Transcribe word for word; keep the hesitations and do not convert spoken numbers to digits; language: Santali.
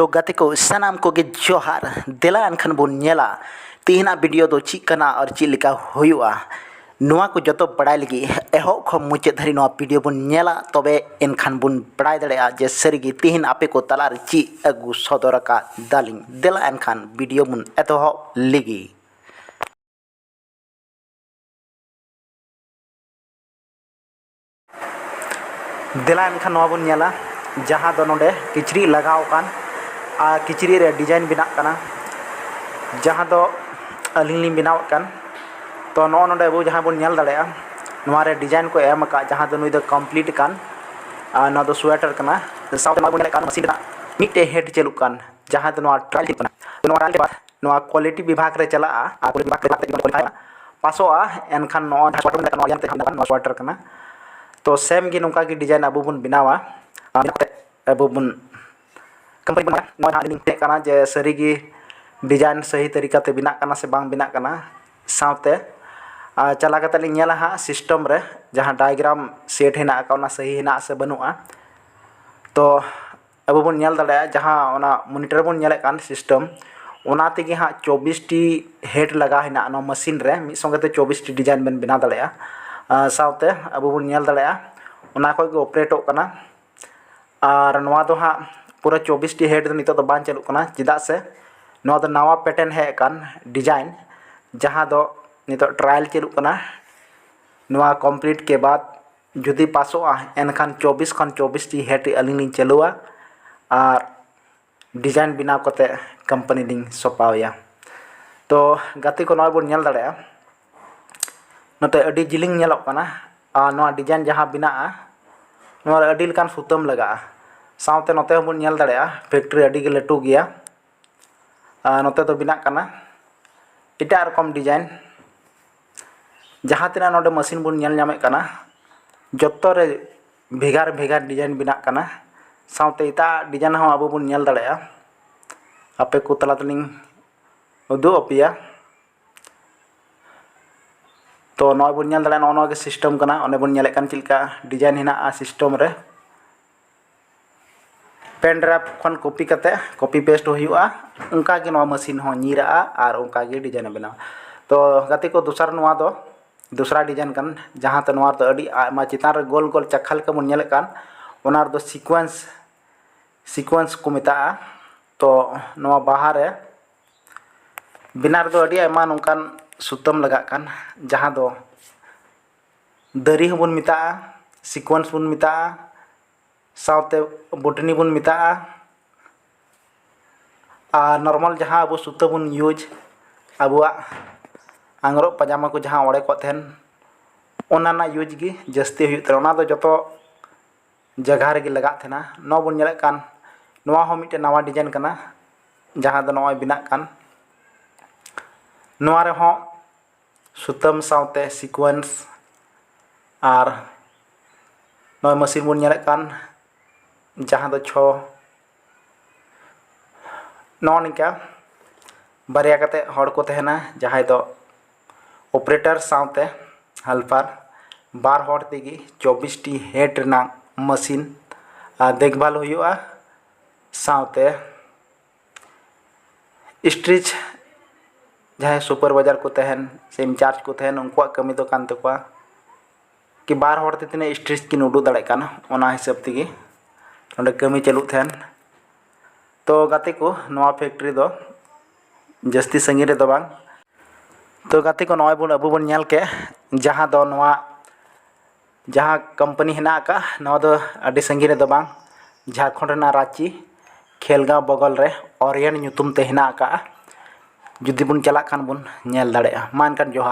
ᱛᱚ ᱜᱟᱛᱮ ᱠᱚ, ᱥᱟᱱᱟᱢ ᱠᱚᱜᱮ ᱡᱚᱦᱟᱨ᱾ ᱫᱮᱞᱟ ᱮᱱᱠᱷᱟᱱ ᱵᱚᱱ ᱧᱮᱞᱟ ᱛᱮᱦᱮᱧᱟᱜ ᱵᱷᱤᱰᱤᱭᱳ ᱫᱚ ᱪᱮᱫ ᱠᱟᱱᱟ ᱟᱨ ᱪᱮᱫ ᱞᱮᱠᱟ ᱦᱩᱭᱩᱜᱼᱟ᱾ ᱱᱚᱣᱟ ᱠᱚ ᱡᱚᱛᱚ ᱵᱟᱲᱟᱭ ᱞᱟᱹᱜᱤᱫ ᱮᱦᱚᱵ ᱠᱷᱚᱱ ᱢᱩᱪᱟᱹᱫ ᱫᱷᱟᱹᱨᱤᱡ ᱱᱚᱣᱟ ᱵᱷᱤᱰᱤᱭᱳ ᱵᱚᱱ ᱧᱮᱞᱟ, ᱛᱚᱵᱮ ᱮᱱᱠᱷᱟᱱ ᱵᱚᱱ ᱵᱟᱲᱟᱭ ᱫᱟᱲᱮᱭᱟᱜᱼᱟ ᱡᱮ ᱥᱟᱹᱨᱤᱜᱮ ᱛᱮᱦᱮᱧ ᱟᱯᱮ ᱠᱚ ᱛᱟᱞᱟᱨᱮ ᱪᱮᱫ ᱟᱹᱜᱩ ᱥᱚᱫᱚᱨ ᱟᱠᱟᱫᱟᱞᱤᱧ᱾ ᱫᱮᱞᱟ ᱮᱱᱠᱷᱟᱱ ᱵᱷᱤᱰᱤᱭᱳ ᱵᱚᱱ ᱮᱛᱚᱦᱚᱵ ᱞᱮᱜᱮ᱾ ᱫᱮᱞᱟ ᱮᱱᱠᱷᱟᱱ ᱱᱚᱣᱟ ᱵᱚᱱ ᱧᱮᱞᱟ, ᱡᱟᱦᱟᱸ ᱫᱚ ᱱᱚᱰᱮ ᱠᱤᱪᱨᱤᱡ ᱞᱟᱜᱟᱣ ᱟᱠᱟᱱ ᱟᱨ ᱠᱤᱪᱨᱤᱡ ᱨᱮ ᱰᱤᱡᱟᱭᱤᱱ ᱵᱮᱱᱟᱜ ᱠᱟᱱᱟ, ᱡᱟᱦᱟᱸ ᱫᱚ ᱟᱹᱞᱤᱧ ᱞᱤᱧ ᱵᱮᱱᱟᱣᱮᱫ ᱠᱟᱱ᱾ ᱛᱚ ᱱᱚᱜᱼᱚ ᱱᱚᱰᱮ ᱟᱵᱚ ᱡᱟᱦᱟᱸ ᱵᱚᱱ ᱧᱮᱞ ᱫᱟᱲᱮᱭᱟᱜᱼᱟ, ᱱᱚᱣᱟ ᱨᱮ ᱰᱤᱡᱟᱭᱤᱱ ᱠᱚ ᱮᱢ ᱟᱠᱟᱫ, ᱡᱟᱦᱟᱸ ᱫᱚ ᱱᱩᱭ ᱫᱚ ᱠᱚᱢᱯᱞᱤᱴ ᱟᱠᱟᱱ᱾ ᱟᱨ ᱱᱚᱣᱟ ᱫᱚ ᱥᱳᱭᱮᱴᱟᱨ ᱠᱟᱱᱟ᱾ ᱥᱟᱶᱛᱮ ᱱᱚᱣᱟ ᱵᱚᱱ ᱧᱮᱞᱮᱫ ᱠᱟᱱ ᱢᱮᱥᱤᱱ ᱨᱮᱱᱟᱜ ᱢᱤᱫᱴᱮᱡ ᱦᱮᱰ ᱪᱟᱹᱞᱩᱜ ᱠᱟᱱ, ᱡᱟᱦᱟᱸ ᱫᱚ ᱱᱚᱣᱟ ᱴᱨᱟᱭᱟᱞ ᱪᱟᱹᱞᱩᱜ ᱠᱟᱱᱟ᱾ ᱱᱚᱣᱟ ᱴᱨᱟᱭᱟᱞ ᱵᱟᱫ ᱱᱚᱣᱟ ᱠᱳᱣᱟᱞᱤᱴᱤ ᱵᱤᱵᱷᱟᱜᱽ ᱨᱮ ᱪᱟᱞᱟᱜᱼᱟ ᱟᱨ ᱠᱳᱣᱟᱞᱤᱴᱤ ᱵᱤᱵᱷᱟᱜᱽ ᱨᱮ ᱡᱩᱫᱤ ᱠᱳᱣᱟᱞᱤᱯᱷᱟᱭ ᱯᱟᱥᱚᱜᱼᱟ, ᱮᱱᱠᱷᱟᱱ ᱱᱚᱣᱟ ᱡᱟᱦᱟᱸ ᱥᱳᱭᱮᱴᱟᱨ ᱢᱮᱱᱟᱜ ᱠᱟᱱᱟ, ᱱᱚᱣᱟ ᱥᱳᱭᱮᱴᱟᱨ ᱠᱟᱱᱟ᱾ ᱛᱚ ᱥᱮᱢ ᱜᱮ ᱱᱚᱝᱠᱟ ᱜᱮ ᱰᱤᱡᱟᱭᱤᱱ ᱟᱵᱚ ᱵᱚᱱ ᱵᱮᱱᱟᱣᱟ᱾ ᱟᱨ ᱟᱵᱚ ᱵᱚᱱ ᱠᱳᱢᱯᱟᱱᱤ ᱵᱚᱱ ᱱᱚᱣᱟ ᱡᱟᱦᱟᱸ ᱟᱹᱞᱤᱧ ᱞᱤᱧ ᱪᱮᱠ ᱠᱟᱱᱟ ᱡᱮ ᱥᱟᱹᱨᱤᱜᱮ ᱰᱤᱡᱟᱭᱤᱱ ᱥᱟᱹᱦᱤ ᱛᱟᱹᱨᱤᱠᱟ ᱛᱮ ᱵᱮᱱᱟᱜ ᱠᱟᱱᱟ ᱥᱮ ᱵᱟᱝ ᱵᱮᱱᱟᱜ ᱠᱟᱱᱟ᱾ ᱥᱟᱶᱛᱮ ᱟᱨ ᱪᱟᱞᱟᱣ ᱠᱟᱛᱮ ᱞᱤᱧ ᱧᱮᱞᱟ ᱦᱟᱸᱜ ᱥᱤᱥᱴᱮᱢ ᱨᱮ ᱡᱟᱦᱟᱸ ᱰᱟᱭᱜᱨᱟᱢ ᱥᱮᱴ ᱦᱮᱱᱟᱜ ᱟᱠᱟᱫ, ᱚᱱᱟ ᱥᱟᱹᱦᱤ ᱦᱮᱱᱟᱜ ᱥᱮ ᱵᱟᱹᱱᱩᱜᱼᱟ᱾ ᱛᱚ ᱟᱵᱚ ᱵᱚᱱ ᱧᱮᱞ ᱫᱟᱲᱮᱭᱟᱜᱼᱟ, ᱡᱟᱦᱟᱸ ᱚᱱᱟ ᱢᱚᱱᱤᱴᱚᱨ ᱵᱚᱱ ᱧᱮᱞᱮᱫ ᱠᱟᱱ ᱥᱤᱥᱴᱮᱢ, ᱚᱱᱟ ᱛᱮᱜᱮ ᱦᱟᱸᱜ ᱪᱚᱵᱵᱤᱥ ᱴᱤ ᱦᱮᱰ ᱞᱟᱜᱟᱣ ᱦᱮᱱᱟᱜᱼᱟ ᱱᱚᱣᱟ ᱢᱮᱥᱤᱱ ᱨᱮ᱾ ᱢᱤᱫ ᱥᱚᱸᱜᱮ ᱛᱮ ᱪᱚᱵᱵᱤᱥ ᱴᱤ ᱰᱤᱡᱟᱭᱤᱱ ᱵᱮᱱ ᱵᱮᱱᱟᱣ ᱫᱟᱲᱮᱭᱟᱜᱼᱟ᱾ ᱟᱨ ᱥᱟᱶᱛᱮ ᱟᱵᱚ ᱵᱚᱱ ᱧᱮᱞ ᱫᱟᱲᱮᱭᱟᱜᱼᱟ, ᱚᱱᱟ ᱠᱷᱚᱡ ᱜᱮ ᱚᱯᱟᱨᱮᱴᱚᱜ ᱠᱟᱱᱟ᱾ ᱟᱨ ᱱᱚᱣᱟ ᱫᱚ ᱦᱟᱸᱜ ᱯᱩᱨᱟᱹ ᱪᱚᱵᱵᱤᱥ ᱴᱤ ᱦᱮᱰ ᱫᱚ ᱱᱤᱛᱚᱜ ᱫᱚ ᱵᱟᱝ ᱪᱟᱹᱞᱩᱜ ᱠᱟᱱᱟ, ᱪᱮᱫᱟᱜ ᱥᱮ ᱱᱚᱣᱟ ᱫᱚ ᱱᱟᱣᱟ ᱯᱮᱴᱟᱨᱱ ᱦᱮᱡ ᱟᱠᱟᱱ ᱰᱤᱡᱟᱭᱤᱱ, ᱡᱟᱦᱟᱸ ᱫᱚ ᱱᱤᱛᱚᱜ ᱴᱨᱟᱭᱟᱞ ᱪᱟᱹᱞᱩᱜ ᱠᱟᱱᱟ᱾ ᱱᱚᱣᱟ ᱠᱚᱢᱯᱞᱤᱴ ᱠᱮ ᱵᱟᱫ ᱡᱩᱫᱤ ᱯᱟᱥᱚᱜᱼᱟ, ᱮᱱᱠᱷᱟᱱ ᱪᱚᱵᱵᱤᱥ ᱠᱷᱚᱱ ᱪᱚᱵᱵᱤᱥ ᱴᱤ ᱦᱮᱰ ᱟᱹᱞᱤᱧ ᱞᱤᱧ ᱪᱟᱹᱞᱩᱣᱟ ᱟᱨ ᱰᱤᱡᱟᱭᱤᱱ ᱵᱮᱱᱟᱣ ᱠᱟᱛᱮ ᱠᱳᱢᱯᱟᱱᱤ ᱞᱤᱧ ᱥᱚᱯᱟᱣᱮᱭᱟ᱾ ᱛᱚ ᱜᱟᱛᱮ ᱠᱚ, ᱱᱚᱜᱼᱚᱭ ᱵᱚᱱ ᱧᱮᱞ ᱫᱟᱲᱮᱭᱟᱜᱼᱟ, ᱱᱚᱛᱮ ᱟᱹᱰᱤ ᱡᱤᱞᱤᱧ ᱧᱮᱞᱚᱜ ᱠᱟᱱᱟ᱾ ᱟᱨ ᱱᱚᱣᱟ ᱰᱤᱡᱟᱭᱤᱱ ᱡᱟᱦᱟᱸ ᱵᱮᱱᱟᱜᱼᱟ, ᱱᱚᱣᱟ ᱨᱮ ᱟᱹᱰᱤ ᱞᱮᱠᱟᱱ ᱥᱩᱛᱟᱹᱢ ᱞᱟᱜᱟᱜᱼᱟ᱾ ᱥᱟᱶᱛᱮ ᱱᱚᱛᱮ ᱦᱚᱸᱵᱚᱱ ᱧᱮᱞ ᱫᱟᱲᱮᱭᱟᱜᱼᱟ, ᱯᱷᱮᱠᱴᱨᱤ ᱟᱹᱰᱤ ᱜᱮ ᱞᱟᱹᱴᱩ ᱜᱮᱭᱟ᱾ ᱟᱨ ᱱᱚᱛᱮ ᱫᱚ ᱵᱮᱱᱟᱜ ᱠᱟᱱᱟ ᱮᱴᱟᱜ ᱨᱚᱠᱚᱢ ᱰᱤᱡᱟᱭᱤᱱ᱾ ᱡᱟᱦᱟᱸ ᱛᱤᱱᱟᱹᱜ ᱱᱚᱰᱮ ᱢᱮᱥᱤᱱ ᱵᱚᱱ ᱧᱮᱞ ᱧᱟᱢᱮᱫ ᱠᱟᱱᱟ, ᱡᱚᱛᱚ ᱨᱮ ᱵᱷᱮᱜᱟᱨ ᱵᱷᱮᱜᱟᱨ ᱰᱤᱡᱟᱭᱤᱱ ᱵᱮᱱᱟᱜ ᱠᱟᱱᱟ᱾ ᱥᱟᱶᱛᱮ ᱮᱴᱟᱜ ᱰᱤᱡᱟᱭᱤᱱ ᱦᱚᱸ ᱟᱵᱚ ᱵᱚᱱ ᱧᱮᱞ ᱫᱟᱲᱮᱭᱟᱜᱼᱟ᱾ ᱟᱯᱮ ᱠᱚ ᱛᱟᱞᱟ ᱛᱮᱞᱤᱧ ᱩᱫᱩᱜ ᱟᱯᱮᱭᱟ᱾ ᱛᱚ ᱱᱚᱜᱼᱚᱭ ᱵᱚᱱ ᱧᱮᱞ ᱫᱟᱲᱮᱭᱟᱜᱼᱟ, ᱱᱚᱜᱼᱚ ᱱᱚᱣᱟ ᱜᱮ ᱥᱤᱥᱴᱮᱢ ᱠᱟᱱᱟ᱾ ᱚᱱᱮ ᱵᱚᱱ ᱧᱮᱞᱮᱫ ᱠᱟᱱ ᱪᱮᱫ ᱞᱮᱠᱟ ᱰᱤᱡᱟᱭᱤᱱ ᱦᱮᱱᱟᱜᱼᱟ ᱥᱤᱥᱴᱮᱢ ᱨᱮ᱾ pen drive ᱠᱷᱚᱱ copy ᱠᱟᱛᱮ copy paste ᱦᱩᱭᱩᱜᱼᱟ᱾ ᱚᱱᱠᱟ ᱜᱮ ᱱᱚᱣᱟ machine ᱦᱚᱸ ᱧᱤᱨᱟᱜᱼᱟ ᱟᱨ ᱚᱱᱠᱟ ᱜᱮ design ᱮ ᱵᱮᱱᱟᱣᱟ᱾ ᱛᱚ ᱜᱟᱛᱮ ᱠᱚ, ᱫᱚᱥᱟᱨ ᱱᱚᱣᱟ ᱫᱚ ᱫᱚᱥᱨᱟ design ᱠᱟᱱ, ᱡᱟᱦᱟᱸ ᱛᱮ ᱱᱚᱣᱟ ᱨᱮᱫᱚ ᱟᱹᱰᱤ ᱟᱭᱢᱟ ᱪᱮᱛᱟᱱ ᱨᱮ ᱜᱳᱞ ᱜᱳᱞ ᱪᱟᱠᱷᱟ ᱞᱮᱠᱟ ᱵᱚᱱ ᱧᱮᱞᱮᱫ ᱠᱟᱱ, ᱚᱱᱟ ᱨᱮᱫᱚ sequence, sequence ᱠᱚ ᱢᱮᱛᱟᱜᱼᱟ᱾ ᱛᱚ ᱱᱚᱣᱟ ᱵᱟᱦᱟ ᱨᱮ ᱵᱮᱱᱟᱣ ᱨᱮᱫᱚ ᱟᱹᱰᱤ ᱟᱭᱢᱟ ᱱᱚᱝᱠᱟᱱ ᱥᱩᱛᱟᱹᱢ ᱞᱟᱜᱟᱜ ᱠᱟᱱ, ᱡᱟᱦᱟᱸ ᱫᱚ ᱫᱟᱨᱤ ᱦᱚᱸᱵᱚᱱ ᱢᱮᱛᱟᱜᱼᱟ, sequence ᱵᱚᱱ ᱢᱮᱛᱟᱜᱼᱟ, ᱥᱟᱶᱛᱮ ᱵᱚᱴᱱᱤ ᱵᱚᱱ ᱢᱮᱛᱟᱜᱼᱟ᱾ ᱟᱨ normal ᱡᱟᱦᱟᱸ ᱟᱵᱚ ᱥᱩᱛᱟᱹᱢ ᱵᱚᱱ use, ᱟᱵᱚᱣᱟᱜ ᱟᱝᱨᱚᱵ ᱯᱟᱡᱟᱢᱟ ᱠᱚ ᱡᱟᱦᱟᱸ ᱚᱲᱮᱡ ᱠᱚᱜ ᱛᱟᱦᱮᱱ, ᱚᱱᱟ ᱨᱮᱱᱟᱜ use ᱜᱮ ᱡᱟᱹᱥᱛᱤ ᱦᱩᱭᱩᱜ ᱛᱟᱦᱮᱱᱟ᱾ ᱚᱱᱟ ᱫᱚ ᱡᱚᱛᱚ ᱡᱟᱭᱜᱟ ᱨᱮᱜᱮ ᱞᱟᱜᱟᱜ ᱛᱟᱦᱮᱱᱟ᱾ ᱱᱚᱣᱟ ᱵᱚᱱ ᱧᱮᱞᱮᱫ ᱠᱟᱱ, ᱱᱚᱣᱟ ᱦᱚᱸ ᱢᱤᱫᱴᱮᱱ ᱱᱟᱣᱟ design ᱠᱟᱱᱟ, ᱡᱟᱦᱟᱸ ᱫᱚ ᱱᱚᱜᱼᱚᱭ ᱵᱮᱱᱟᱜ ᱠᱟᱱ᱾ ᱱᱚᱣᱟ ᱨᱮᱦᱚᱸ ᱥᱩᱛᱟᱹᱢ ᱥᱟᱶᱛᱮ sequence ᱟᱨ ᱱᱚᱜᱼᱚᱭ machine ᱵᱚᱱ ᱧᱮᱞᱮᱫ ᱠᱟᱱ, ᱡᱟᱦᱟᱸ ᱫᱚ ᱪᱷᱚ, ᱱᱚᱜᱼᱚ ᱱᱤᱝᱠᱟ ᱵᱟᱨᱭᱟ ᱠᱟᱛᱮ ᱦᱚᱲ ᱠᱚ ᱛᱟᱦᱮᱱᱟ, ᱡᱟᱦᱟᱸᱭ ᱫᱚ operator ᱥᱟᱶᱛᱮ helper, ᱵᱟᱨ ᱦᱚᱲ ᱛᱮᱜᱮ ᱪᱚᱵᱵᱤᱥ ᱴᱤ head ᱨᱮᱱᱟᱜ machine ᱟᱨ ᱫᱮᱠᱷᱵᱷᱟᱞ ᱦᱩᱭᱩᱜᱼᱟ᱾ ᱥᱟᱶᱛᱮ stitch, ᱡᱟᱦᱟᱸᱭ supervisor ᱠᱚ ᱛᱟᱦᱮᱱ ᱥᱮ in charge ᱠᱚ ᱛᱟᱦᱮᱱ, ᱩᱱᱠᱩᱣᱟᱜ ᱠᱟᱹᱢᱤ ᱫᱚ ᱠᱟᱱ ᱛᱟᱠᱚᱣᱟ ᱠᱤ ᱵᱟᱨ ᱦᱚᱲ ᱛᱮ ᱛᱤᱱᱟᱹᱜ stitch ᱠᱤᱱ ᱩᱰᱩᱠ ᱫᱟᱲᱮᱭᱟᱜ ᱠᱟᱱᱟ, ᱚᱱᱟ ᱦᱤᱥᱟᱹᱵ ᱛᱮᱜᱮ ᱱᱚᱸᱰᱮ ᱠᱟᱹᱢᱤ ᱪᱟᱹᱞᱩᱜ ᱛᱟᱦᱮᱱ᱾ ᱛᱚ ᱜᱟᱛᱮ ᱠᱚ, ᱱᱚᱣᱟ factory ᱫᱚ ᱡᱟᱹᱥᱛᱤ ᱥᱟᱺᱜᱤᱧ ᱨᱮᱫᱚ ᱵᱟᱝ᱾ ᱛᱚ ᱜᱟᱛᱮ ᱠᱚ, ᱱᱚᱜᱼᱚᱭ ᱵᱚᱱ, ᱟᱵᱚ ᱵᱚᱱ ᱧᱮᱞ ᱠᱮᱫ, ᱡᱟᱦᱟᱸ ᱫᱚ ᱱᱚᱣᱟ, ᱡᱟᱦᱟᱸ company ᱦᱮᱱᱟᱜ ᱟᱠᱟᱫ, ᱱᱚᱣᱟ ᱫᱚ ᱟᱹᱰᱤ ᱥᱟᱺᱜᱤᱧ ᱨᱮᱫᱚ ᱵᱟᱝ, ᱡᱷᱟᱲᱠᱷᱚᱸᱰ ᱨᱮᱱᱟᱜ ᱨᱟᱸᱪᱤ ᱠᱷᱮᱞᱜᱟᱸᱣ ᱵᱚᱜᱚᱞ ᱨᱮ ᱚᱨᱤᱭᱮᱱᱴ ᱧᱩᱛᱩᱢ ᱛᱮ ᱦᱮᱱᱟᱜ ᱟᱠᱟᱫᱼᱟ᱾ ᱡᱩᱫᱤ ᱵᱚᱱ ᱪᱟᱞᱟᱜ ᱠᱷᱟᱱ ᱵᱚᱱ ᱧᱮᱞ ᱫᱟᱲᱮᱭᱟᱜᱼᱟ᱾ ᱢᱟ ᱮᱱᱠᱷᱟᱱ ᱡᱚᱦᱟᱨ᱾